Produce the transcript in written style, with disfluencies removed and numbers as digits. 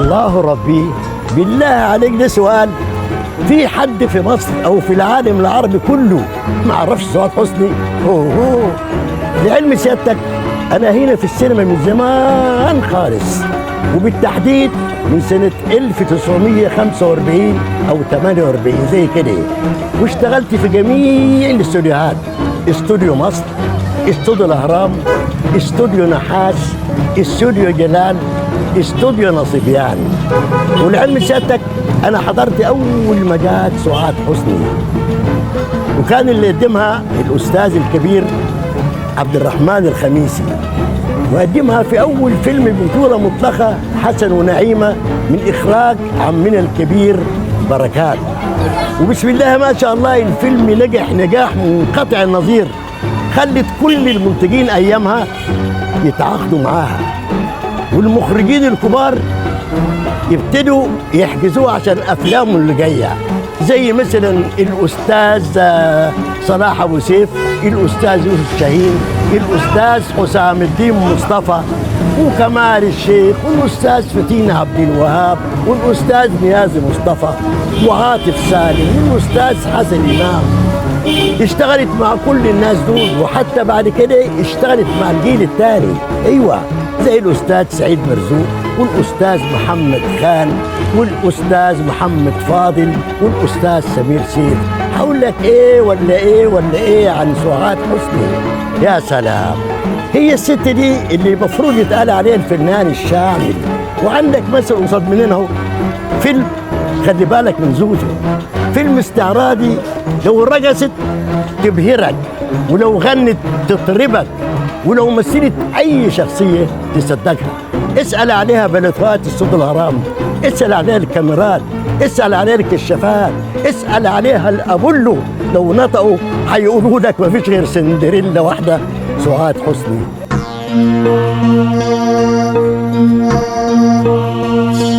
الله ربي، بالله عليك ده سؤال؟ في حد في مصر او في العالم العربي كله ما عرفش سعاد حسني؟ اوه، لعلم سيادتك انا هنا في السينما من زمان خالص، وبالتحديد من سنة 1945 أو 48 زي كده، واشتغلت في جميع الاستوديوهات: استوديو مصر، استوديو الأهرام، استوديو نحاس، استوديو جلال، استوديو نصيبيان. ولعلم سيادتك أنا حضرت أول ما جات سعاد حسني، وكان اللي قدمها الأستاذ الكبير عبد الرحمن الخميسي، وقدمها في أول فيلم بطولة مطلقة حسن ونعيمة من إخراج عمنا الكبير بركات. وبسم الله ما شاء الله الفيلم نجح نجاح منقطع النظير، خلت كل المنتجين أيامها يتعاقدوا معاها، والمخرجين الكبار يبتدوا يحجزوها عشان أفلامهم اللي جاية، زي مثلا الأستاذ صلاح أبو سيف، الأستاذ يوسف شاهين، الأستاذ حسام الدين مصطفى، وكمال الشيخ، والأستاذ فتين عبد الوهاب، والأستاذ نيازي مصطفى، وعاطف سالم، والأستاذ حسن إمام. اشتغلت مع كل الناس دول، وحتى بعد كده اشتغلت مع الجيل الثاني، ايوه، زي الاستاذ سعيد مرزوق، والاستاذ محمد خان، والاستاذ محمد فاضل، والاستاذ سمير سيف. هقول لك ايه ولا ايه ولا ايه عن سعاد حسني؟ يا سلام، هي الست دي اللي المفروض يتقال عليها الفنان الشامل. وعندك مثلا قصاد مننا اهو فيلم خلي بالك من زوزو، فيلم استعراضي، لو رقصت تبهرك، ولو غنت تطربك، ولو مثلت اي شخصية تصدقها. اسال عليها بلطات الصوت الهرام، اسال عليها الكاميرات، اسال عليها الكشافات، اسال عليها الابولو، لو نطقوا هيقولوا لك مفيش غير سندريلا واحدة، سعاد حسني.